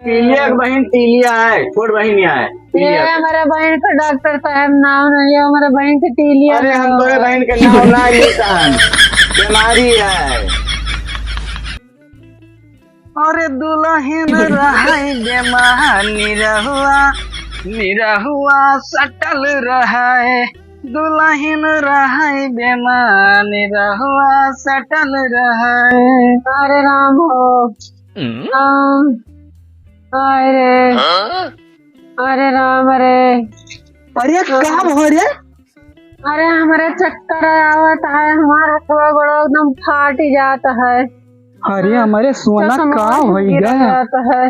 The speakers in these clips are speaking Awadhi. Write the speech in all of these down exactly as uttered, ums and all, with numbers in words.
टीलिया के बहिन टीलिया है, छोट बहिन है, ये टीलिया के। हमारे बहिन के डॉक्टर साहब नाम नहीं है, हमारे बहिन के टीलिया अरे, हम नाम तोरे है। बहिन के नाम ना लेता हम, बीमारी है। अरे दुलहिन रहै बेमार निरहुआ, निरहुआ सटल रहै। दुलहिन रहै बेमार निरहुआ सटल रहै। अरे राम हो। हम्म? राम। हाय रे। हाँ? अरे राम रे। अरे का हो रे? अरे हमरे चक्कर आवत है, हमार हथवा गोड़वा एकदम फाट जात है। अरे हमरे सोना चश्मा का होई गिरा गा? जात है।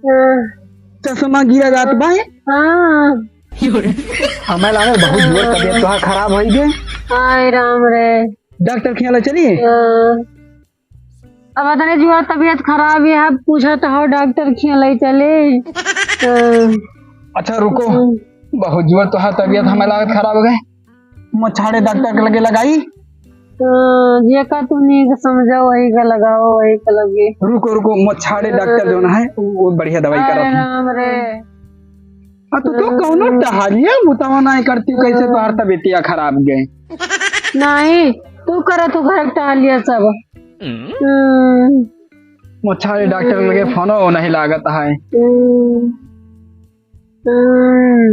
हाँ। चश्मा गिरा जात बा? हाँ। हमें लागल बहुत जोर तबियत तोहार खराब होई गे। हाय राम रे। डॉक्टर खियाँ ले चली? हाँ। अब अतने जुआ तबियत खराब है, अब पूछत हो डॉक्टर खियाँ ले चले। हाँ। अच्छा रुको, हम्म। बहुत जुआ तोहार तबियत हमें लागत खराब हो गए, मछाड़े डॉक्टर के लगे लगाई। हाँ, जेका तू नीक समझो वही का लगाओ, वही का लगे। रुको रुको, मछाड़े डॉक्टर जो ना है वो बढ़िया दवाई अरे करत है। राम रे। हाँ, तो तू कौनो टहलिया बुतावा नाहीं करती, कैसे तोहार तबियतिया खराब गए? नाहीं, तू करत हो घर टहलिया सब। हम्म। मोछारी डॉक्टर लगे फोनो नहीं लागत है। हम्म। हम्म।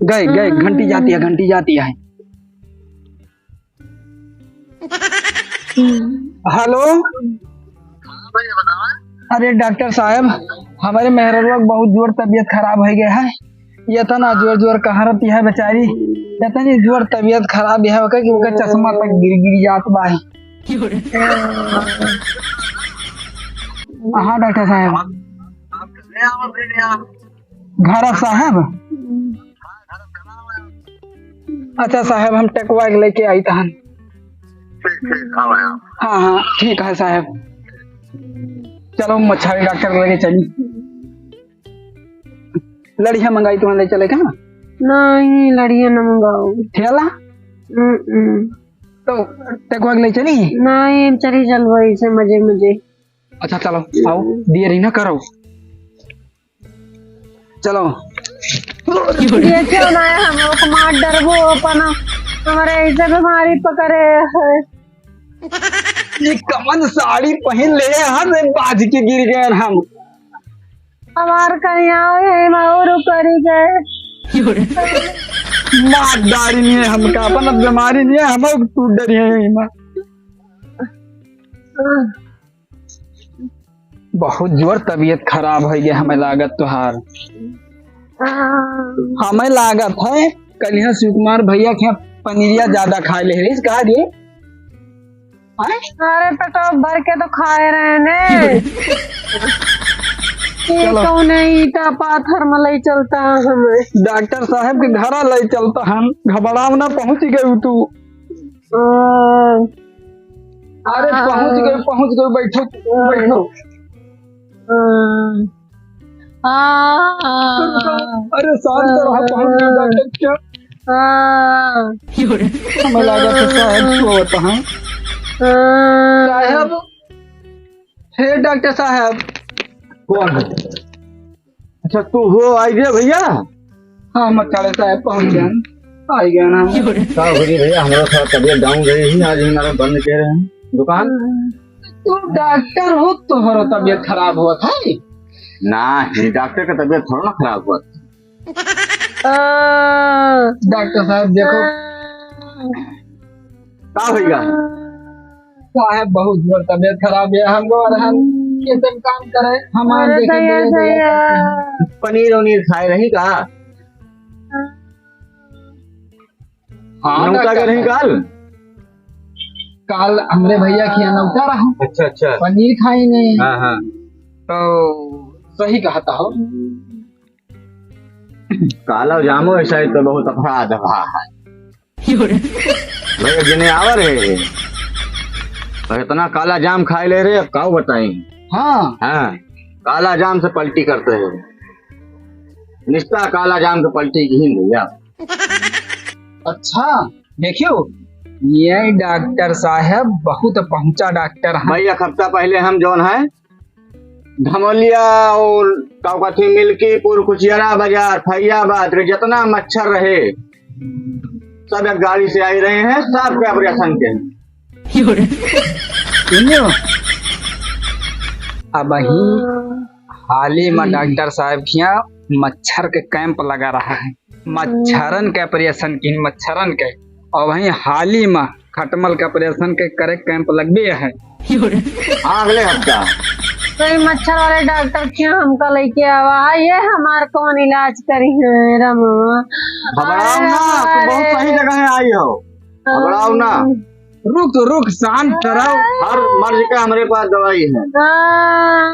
गए, गए, घंटी जाती है, घंटी जाती है। हेलो। अरे डॉक्टर साहब, हमारे मेहररुआ के बहुत जोर तबियत खराब हो गया है। ये इतना जोर जोर कहारत है बेचारी, इतनी जोर तबियत खराब है ओकर कि ओकर चश्मा तक गिर गिर जात बा है। हाँ डॉक्टर साहब। घर साहब। अच्छा साहब, हम टकवा के लेके आई तहन। ठीक, ठीक, हाँ भाई, हाँ। हाँ, हाँ, ठीक है साहब। चलो, मछारी डॉक्टर के लगे चली। लड़िया मंगाई तुहन ले चले का? नहीं, लड़िया न मंगाओ। ठेला? हम्म। तो टकवा के ले चली? नहीं, हम चली चलबो ऐसे मजे मजे। अच्छा, चलो, आओ, देरी ना करो। चलो। देखियो ना, हम लोग मार डरबो अपन, हमारे ऐसे बीमारी पकड़े है। ये कमन साड़ी पहन ले हम, बाज के गिर गए हम। हमार कहीं आओ है, हम और करी गए। मार डारी नहीं है हमका, अपन अब बीमारी नहीं है, हम और टूट डरी है माँ। बहुत जोर तबियत खराब होइ गया, हमें लागत तोहार। हाँ। हमें लागत है, कल यहाँ शिव कुमार भैया के यहाँ पनीरिया ज्यादा खाए ले रही, कहा दिए? हैं? अरे, पेटवा भर के तो खाए रहे ने। ये चलो। कौन है, ईटा पाथर में ले चलता है हमें? डॉक्टर साहब के घरा ले चलता हम, घबराव ना, पहुँच गए तू। हाँ। अरे, पहुँच गए, पहुँच गए, बैठो, बैठो। हाँ। हाँ। अरे, शांत रहो, पहुँच गए डॉक्टर के। हाँ। हमें लगा था शायद सोवत हैं। हाँ। साहब, हे डॉक्टर साहब। कौन है? अच्छा, तू हो, आई गया भैया? हाँ, मचाड़े साहब पहुँच गए, आई गए ना। का हो गई भैया, हमारा थोड़ा तबियत down रही है, आज हमारा बंद कह रहे हैं दुकान। तू डॉक्टर हो, तोहरो तबियत खराब हुआ था? ना, ये डॉक्टर का तबियत थोड़ा ना खराब हुआ था। डॉक्टर साहब देखो। का होइगा? साहब, बहुत जोर तबियत खराब है हमको, और हम कैसे काम करें? हम अरे देखेंगे, दैया, दैया। पनीर उनीर खाए रही का? हाँ, नौता डॉक्टर के रही साहब। काल? काल हमरे भैया के यहाँ नौता रहा। अच्छा, अच्छा। पनीर खाई नहीं। हाँ, हाँ। तो सही कहता हो। काला जामो ऐसा ही तो बहुत अपराध बा। भैया, जिन्हें आवर है, तो इतना काला जाम खाए ले रहे, अब का बताई? हाँ। हाँ, काला जाम से पलटी करते हैं, निस्ता काला जाम से पलटी की ही भैया। अच्छा, देखियो, ये डॉक्टर साहब बहुत पहुंचा डॉक्टर हैं। भाई, एक हफ्ता पहले हम जौन है, धमोलिया और का कहते हैं, मिल्कीपुर, कुचियरा बाजार, फैजाबाद के जितना मच्छर रहे, सब एक गाड़ी से आई रहे हैं, सबके ऑपरेशन के। सुनियो, अबही हाल ही में डॉक्टर साहब के यहाँ मच्छर के कैंप लगा रहा है, मच्छरन के ऑपरेशन की, मच्छरन के। और वहीं हाल ही में खटमल के ऑपरेशन के करे कैंप लगबे है। हाँ, अगले हफ्ता। तो ये मच्छर वाले डॉक्टर के यहाँ हमका लेके आवा है, ये हमार कौन इलाज करी है रमा? घबराओ ना, तू बहुत सही जगह आई हो, घबराओ ना। रुक, रुक, शांत रहो। हर मर्ज का हमरे पास दवाई है। हाँ।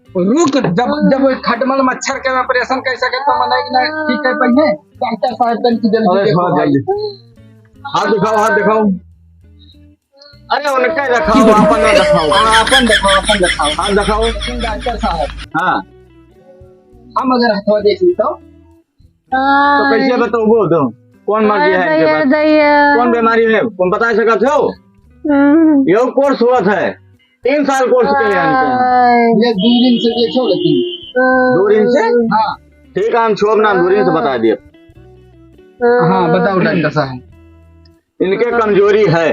रुक, जब, जब वो खटमल मच्छर के ऑपरेशन कैसे के तो मनाई ना ठीक है पहले। डॉक्टर साहब, तन की जल्दी अरे, देखो हाँ, भाई। जल्दी। हाथ दिखाओ, हाथ दिखाओ। अरे, उनके दिखाओ, आपन ना दिखाओ। हाँ, आपन दिखाओ, आपन दिखाओ। हाथ दिखाओ। डॉक्टर साहब। हाँ। हम अगर हथवा देख ली तो? तो कैसे बताओ, बोल दो। कौन मर्जी है इनके पास? कौन बीमारी है? कौन बता सकत हो? हम्म। यो कोर्स हुआ था, तीन साल कोर्स के लिए हमको। ये दूरिन से देखो लेकिन। दूरिन से? हाँ। ठीक है, हम छोड़ ना, दूरिन से बता दिए। हाँ, बताओ डॉक्टर साहब। इनके कमजोरी है।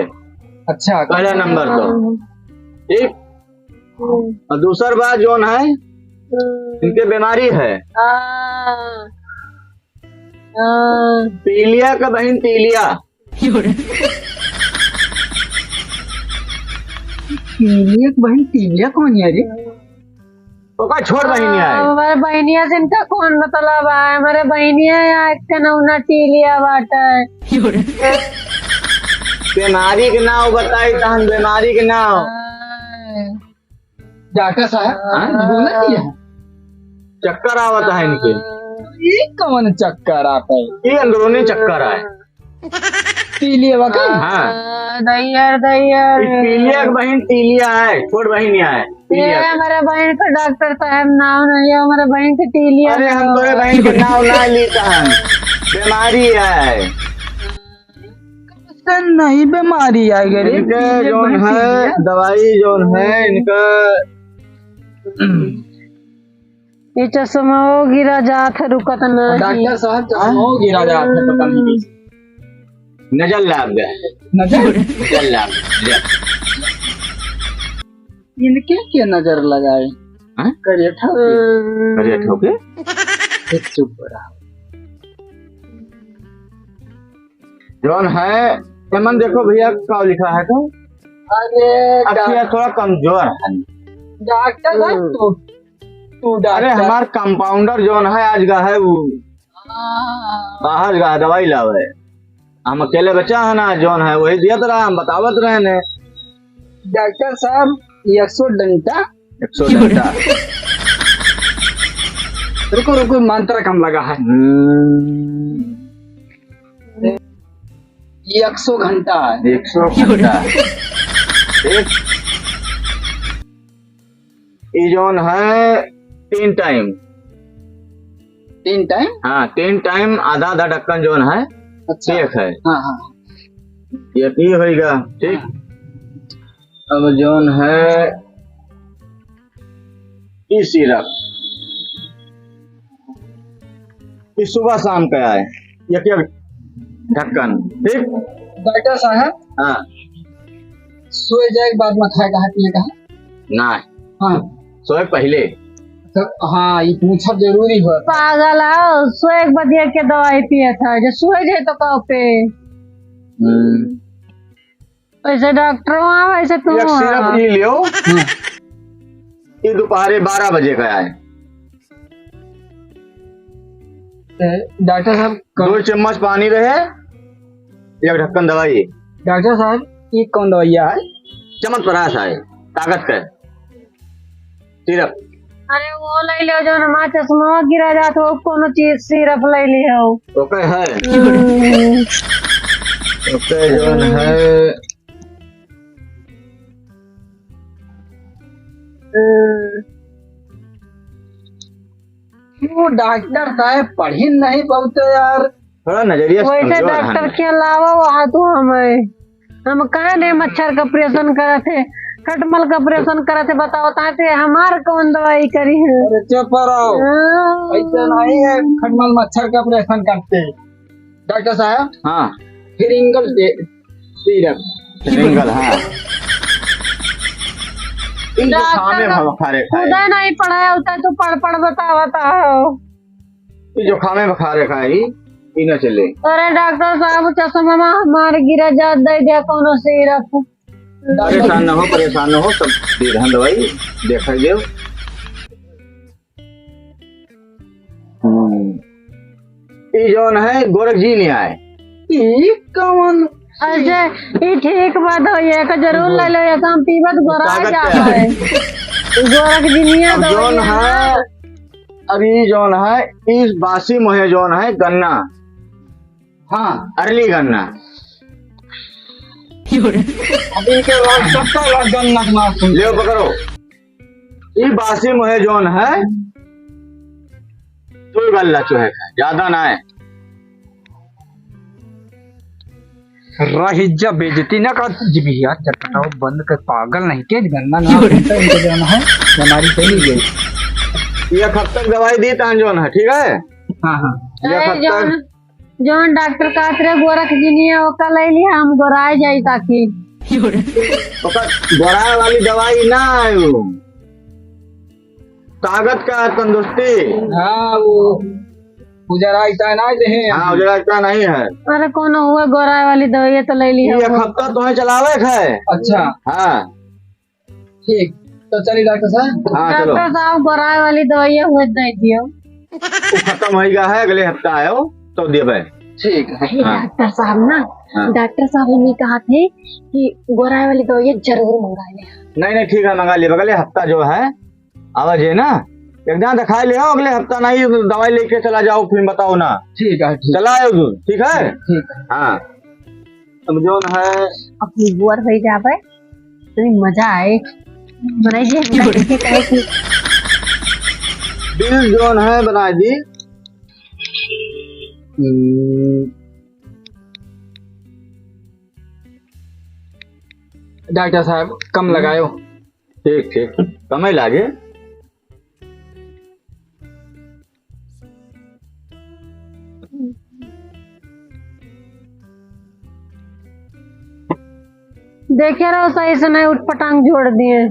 अच्छा, पहला नंबर तो। ठीक। और दूसर बात जौन है, इनके बीमारी है। हाँ। हाँ। पीलिया का बहिन तीलिया। पीलिया का बहिन तीलिया कौन है रे? ओका छोट बहिनिया है। हमारे बहिनिया से इनका कौन मतलब है? हमारे बहिनिया यहाँ एक नौना टीलिया बाटे। बीमारी के नाव बताई तहन, बीमारी के नाव। हाँ। डॉक्टर साहब, हाँ? बोला कि है? चक्कर आवत है इनके। ये कौन चक्कर आता है? ये अंदरूनी चक्कर है। पीलिया बा का? हाँ। दैयर, दैयर। ई पीलिया के बहिन टीलिया है, छोट बहिनिया है। ये टीलिया। हमारे बहिन का डॉक्टर साहब नाव नहीं है, हमारे बहिन के टीलिया अरे, हम नाव तोरे है। बहिन के नाव ना लीत हन। बीमारी है। कैसन नहीं बीमारी आ गई रे? इनके पीलिया जौन बहिन है, टीलिया। दवाई जौन है, इनका ये चश्मा गिरा जात है, रुकत नहीं। डॉक्टर साहब, चश्मा गिरा जात है, पता नहीं कैसे। नजर लाग गया। नजर? नजर लाग गया, नजर। इनके क्या नजर लगाए? हाँ? करिया ठोके। हम्म। करिया ठोके? एक चुप रहा। जौन है, एमन देखो भैया, का लिखा है तो? अरे, अच्छा, डॉक्टर थोड़ा कमजोर है। डॉक्टर साहब, हम्म। तू तू अरे, डॉक्टर। हमार कंपाउंडर जौन है, आज गा है वो हाँ। बाहर गा दवाई लावे। हम अकेले बच्चा है ना, जौन है वही दियत रहा, हम बतावत रहे ने। डॉक्टर साहब, एक सौ डंटा। एक सौ डंटा। रुको, रुको, मंत्र कम लगा है। हम्म। एक सौ घंटा है। एक सौ घंटा। एक ई जौन है तीन टाइम। तीन टाइम? हाँ, तीन टाइम आधा आधा ढक्कन जौन है, अच्छा। एक है। हाँ, हाँ। ये पी होइगा, ठीक? हाँ। अब जौन है ई सिरप, ई सुबह शाम का है, एक एक ढक्कन, ठीक? डॉक्टर साहब, हाँ। सोए जाए के बाद में खाए कहा, पिए कहा? ना। हाँ। सोए पहले। तो हाँ, ये पूछब जरूरी हो। पागल है, सोए के बाद ये के दवाई पिए था, जो सोए जाए तो कहो पे। हम्म। वैसे डॉक्टर वहाँ, वैसे तू एक सिरप वहाँ। ई लियो। हम्म। ये दोपहरे बारह बजे का आए। ए, डॉक्टर साहब, कौन दो चम्मच पानी रहे, एक ढक्कन दवाई। डॉक्टर साहब, ये कौन दवाइया है? च्यवनप्राश है, ताकत का सिरप। अरे वो ले लो, जो हमारा चश्मा गिरा जात हो, कोनो चीज सिरप ले लियो। ओके है। हम्म। ओके, जौन है। हम्म। वो डॉक्टर साहब पढ़ी नहीं बहुत यार। थोड़ा नजरिया से वैसे कमजोर है डॉक्टर ना। के अलावा वहाँ तो हम है। हम कहे नहीं मच्छर का ऑपरेशन करत है, खटमल का operation करत है, बताओ, ताते हमार कौन दवाई करी है? अरे चुप रहो। हाँ। ऐसा नहीं है, खटमल मच्छर का operation करते हैं। डॉक्टर साहब। हाँ। फिर इंगल दे, सीरप। सिंगल, हाँ। ई जो डॉक्टर खामे में खारे खाए। उदय नहीं पढ़ाया होता तो पढ़ पढ़ बतावता हो। ई जो खामे में खारे खाए, ई, ई ना चले। अरे डॉक्टर साहब, चश्मा हमार गिरा जात, दे दिया कोनो सीरप। परेशान न हो, परेशान न हो, सब दे देहन दवाई, देखा जाओ। हम्म। ई जौन है, गोरख जी नहीं आए। ई कौन? अच्छा, ई ठीक बात हो, ये का जरूर ले लो, ये काम पीबत गोरा ताकत जाता है। है। गोरख जी नहीं अब आए, जौन है, अब ई जौन है, ई बासी मोहे जौन है, गन्ना। हाँ। अरली गन्ना। अब इनके बाद सबका बाद गन्ना के नाम सुन। ले पकड़ो। ई बासी मोहे जौन है, दो गल्ला चुहे का, ज्यादा ना है। रही जा बेइज्जती ना कर जी भैया, चटपटाओ बंद कर, पागल नहीं के गन्ना ना सुनता इनके जौन है, बीमारी चली गई। ये हफ्ते दवाई दी तान जौन है, ठीक है? हाँ, हाँ। ये अरे हफ्ते जौन जौन डॉक्टर कहत रहे गोरख जी नहीं है, ओका ले लिया, हम गोराए जाई ताकि। ओका गोराए वाली दवाई ना आयो। ताकत का तंदुरुस्ती। हाँ, वो उजरा इतना ना देहे। हाँ, उजरा इतना नहीं है। अरे कौनो हुए गोराए वाली दवाई तो ले लिया ये एक हुआ। हफ्ता तुम्हें चलावे के है। अच्छा। हाँ। ठीक, तो चलिए डॉक्टर साहब। हाँ, चलो। डॉक्टर साहब, गोराए वाली दवाइयाँ हुए दे दियो। वो खत्म होइगा है, अगले हफ्ता आयो तो देबे। ठीक है। अरे हाँ। डॉक्टर साहब ना, हाँ। डॉक्टर साहब ने कहा थे कि गोराए वाली दवाइयाँ जरूर मंगा ले। नहीं, नहीं, ठीक है, मंगा लेबे। अगले हफ्ता जो है, आवा जे ना, एक दाँव दिखाई ले आओ, अगले हफ्ता नहीं तो दवाई लेके चला जाओ, फिर बताओ ना। ठीक है, ठीक। चला आओ तू, ठीक है? ठीक है। हाँ। अब जौन है अपनी बुआर भई जावे, तो मजा आए। बनाई जे हम कहे कि बिल जौन है बनाई दी। हम्म। डॉक्टर साहब, कम लगायो। ठीक, ठीक। कम ही लागे। देखे रहो, सही से नहीं उठपटांग जोड़ दिए।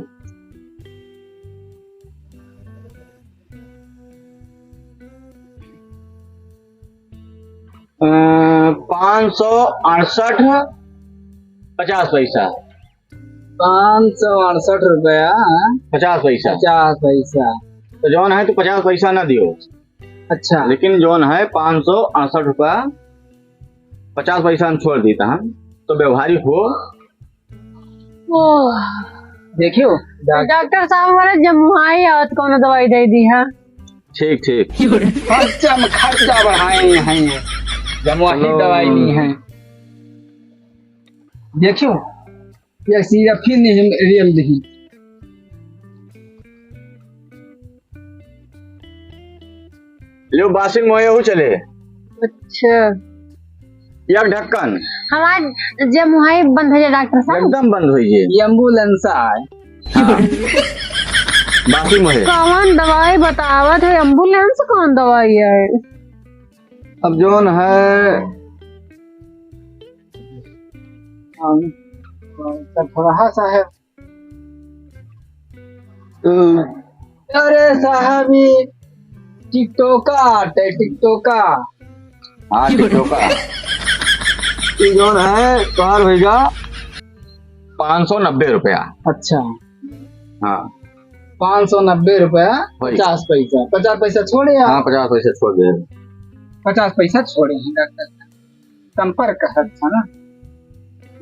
अ, पाँच सौ अड़सठ पचास पैसा। पाँच सौ अड़सठ रुपया, हाँ? पचास पैसा। पचास पैसा। तो जौन है तो पचास पैसा ना दियो। अच्छा। लेकिन जौन है पाँच सौ अड़सठ रुपया, पचास पैसा हम छोड़ देता हम, तो व्यवहारिक हो। ओह। देखियो, डॉक्टर डॉक्टर साहब हमारे जमुआई आवत कौनो दवाई दे दी है। ठीक, ठीक। खर्चा में खर्चा बढ़ाए हैं, जमुआई चलो। दवाई ली हैं। देखियो, ये सीधा फिर नहीं हम रियल देखी। लो, बासिंग मोये हो चले। अच्छा। एक ढक्कन। हमार जमुआई बंद हो जाए डॉक्टर साहब। एकदम बंद हो जाए। ये एम्बुलेंस आए। हाँ। बासिंग मोये। कौन दवाई बतावत है? एम्बुलेंस कौन दवाई है? अब जौन है, हम, तो थोड़ा सा है। अरे साहब, ई टिकटोका आटे, टिकटोका। हाँ, टिकटोका। ई जौन है, तोहार होइगा पाँच सौ नब्बे रुपया। अच्छा। हाँ। पाँच सौ नब्बे रुपया, वही। पचास पैसा। पचास पैसा छोड़े आप। हाँ, पचास पैसा छोड़ दे। पचास पैसा छोड़े हैं डॉक्टर। संपर्क है, है ना?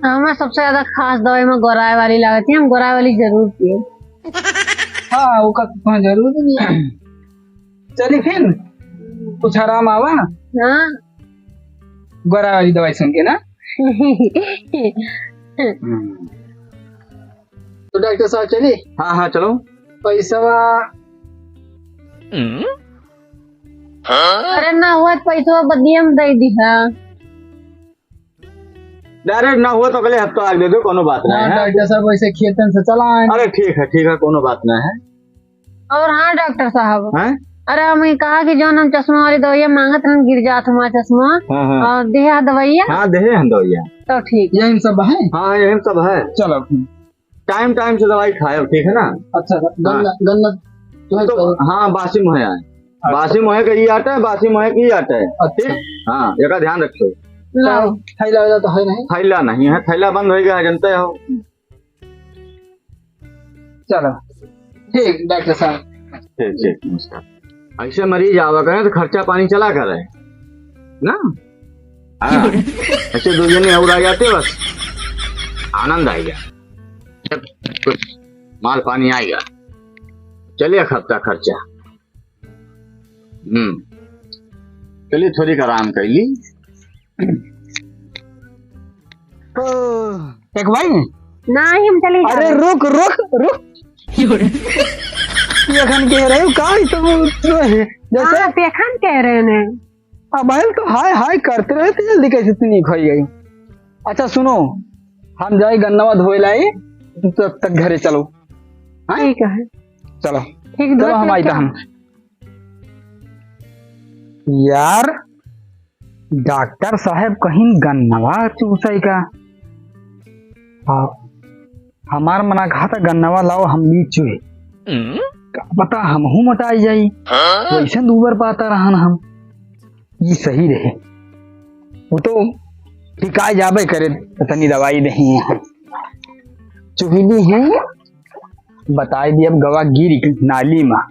हमें सबसे ज्यादा खास दवाई में गोराई वाली लागत है, हम गोराई वाली जरूर पिए। हाँ, ओका तो जरूर नहीं है। चली फिर, कुछ आराम आवा। हाँ। गोराई वाली दवाई सुन के ना। हम्म। तो डॉक्टर साहब चली? हाँ, हाँ, चलो। पैसवा। अरे ना हुआ तो पैसवा बदिया में दे दिहा। Direct ना हुआ तो अगले हफ्ता आके दे दो, कोनो बात ना हाँ, है। डॉक्टर साहब, वैसे खेतन से चला आए। अरे ठीक है, ठीक है, कोनो बात ना है। और हाँ डॉक्टर साहब, हैं? अरे हम ये कहा कि जौन हम चश्मा वाली दवाइयाँ मांगत रहन, गिर जात हमारा चश्मा, हाँ, हाँ। और देहे दवाइयाँ? हाँ, देहे हम दवाइयाँ। तो ठीक। यही सब है? हाँ, यही सब है। चलो। Time time से दवाई खायो, ठीक है ना? अच्छा, गन्ना, हाँ। गन्ना तुम्हें तो, तो हाँ, बासी मोहे आए। अच्छा। बासी मोहे का ई आटा है, बासी मोहे का ई आटा है। अच्छा। ठीक? हाँ, एका ध्यान रखियो। लाओ। थैला वैला तो है नहीं? थैला नहीं है, थैला बंद हो गया है, जानते हो। चलो, ठीक, डॉक्टर साहब। ठीक, ठीक, नमस्कार। ऐसे मरीज आवा करें तो खर्चा पानी चला करे, ना? हाँ, ऐसे दो जने और आ जाते, बस आनंद आएगा, सब कुछ माल पानी आएगा, चले खपता खर्चा। हम्म, चलिए थोड़ी आराम कर ली। ओ, एक भाई। नहीं, हम चले अरे जाबे। रुक, रुक, रुक। तू एखन कह रहे हो का? ई तो वो, वो है, जैसे हाँ, तू एखन कह रहे ने। अब भाई तो हाय हाय करते रहे, तो जल्दी कैसे तू नहीं खोई गई? अच्छा सुनो, हम जाए गन्नवा धोए लाई, तू तब तक घरे चलो। हाँ? ठीक है। चलो। ठीक, चलो, दो हम आई तो हम। यार, डॉक्टर साहब कहीं गन्नवा चूसई का? हाँ, हमार मना कहा था गन्नवा लाओ हम ली चुए। हम्म? का पता हमहू मोटाई जाई। हाँ? वैसे दूबर पाता रहन हम। ई सही रहे। वो तो ठिकाए जाबे करे, तनी दवाई नहीं है। चुहिली है। बताई दी अब गवा गिरी नाली मा।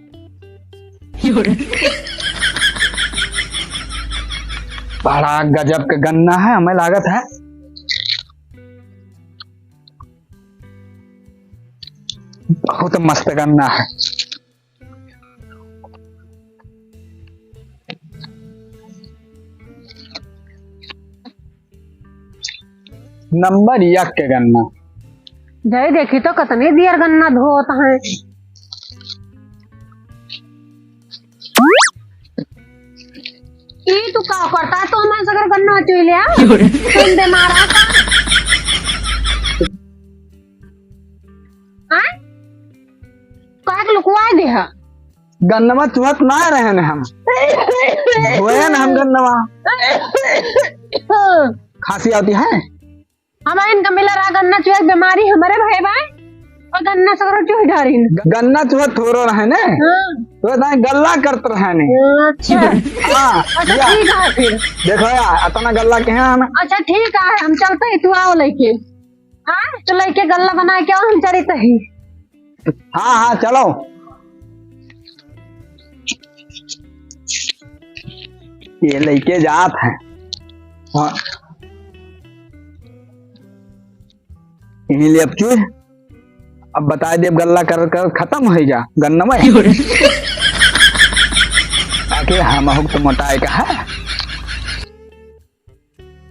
बड़ा गजब का गन्ना है, हमें लागत है बहुत मस्त गन्ना है। नंबर एक के गन्ना। जय देखी तो कितने दियर गन्ना धोत हैं। ई तू का करता है? तो हमारे सगर गन्ना चुई लिया। तुम बीमार आ का? हाँ? काहे के लुकवा दे है? गन्नवा चुहत ना रहे ने हम। धोए ना हम गन्नवा। खांसी आती है? हम इनका मिला रहा गन्ना चुहे बीमारी हमारे भाई भाई और गन्ना सगरो चुहे डारिन। ग-, गन्ना चुहत थोरो रहे ने। हाँ। तो दाएं गल्ला करत रहे ने। अच्छा। हाँ, अच्छा, या। ठीक है फिर। देखो यार, इतना गल्ला के हैं हम। अच्छा, ठीक है, हम चलते हैं, तू आओ लेके। हाँ, तो लइके गल्ला बनाए के आओ, हम चली तही। हाँ, हाँ, चलो। ये लइके जात हैं। हाँ। इन्हीं लिए अब की, अब बताए दे, अब गल्ला कर, कर खत्म होइ जा, गन्ना में। आके हम हुक तो मोटाए का है।